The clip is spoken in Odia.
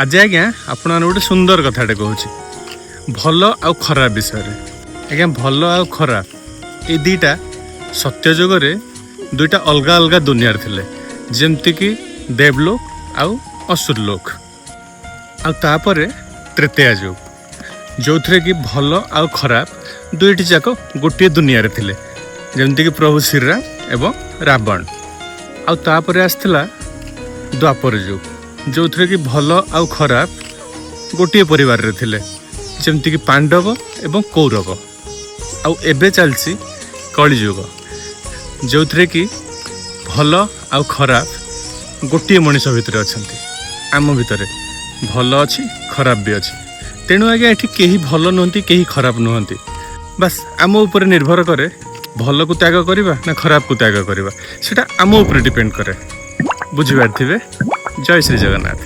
ଆଜି ଆଜ୍ଞା ଆପଣମାନଙ୍କୁ ଗୋଟେ ସୁନ୍ଦର କଥାଟେ କହୁଛି, ଭଲ ଆଉ ଖରାପ ବିଷୟରେ। ଆଜ୍ଞା, ଭଲ ଆଉ ଖରାପ ଏଇ ଦୁଇଟା ସତ୍ୟ ଯୁଗରେ ଦୁଇଟା ଅଲଗା ଅଲଗା ଦୁନିଆରେ ଥିଲେ, ଯେମିତିକି ଦେବଲୋକ ଆଉ ଅସୁର ଲୋକ। ଆଉ ତାପରେ ତ୍ରେତୟା ଯୁଗ, ଯେଉଁଥିରେ କି ଭଲ ଆଉ ଖରାପ ଦୁଇଟି ଯାକ ଗୋଟିଏ ଦୁନିଆରେ ଥିଲେ, ଯେମିତିକି ପ୍ରଭୁ ଶ୍ରୀରାମ ଏବଂ ରାବଣ। ଆଉ ତାପରେ ଆସିଥିଲା ଦ୍ୱାପର ଯୁଗ, ଯେଉଁଥିରେ କି ଭଲ ଆଉ ଖରାପ ଗୋଟିଏ ପରିବାରରେ ଥିଲେ, ଯେମିତିକି ପାଣ୍ଡବ ଏବଂ କୌରବ। ଆଉ ଏବେ ଚାଲିଛି କଳିଯୁଗ, ଯେଉଁଥିରେ କି ଭଲ ଆଉ ଖରାପ ଗୋଟିଏ ମଣିଷ ଭିତରେ ଅଛନ୍ତି। ଆମ ଭିତରେ ଭଲ ଅଛି, ଖରାପ ବି ଅଛି। ତେଣୁ ଆଜ୍ଞା, ଏଠି କେହି ଭଲ ନୁହନ୍ତି, କେହି ଖରାପ ନୁହନ୍ତି। ବାସ୍, ଆମ ଉପରେ ନିର୍ଭର କରେ ଭଲକୁ ତ୍ୟାଗ କରିବା ନା ଖରାପକୁ ତ୍ୟାଗ କରିବା। ସେଇଟା ଆମ ଉପରେ ଡିପେଣ୍ଡ କରେ। ବୁଝିପାରିଥିବେ। ଜୟ ଶ୍ରୀ ଜଗନ୍ନାଥ।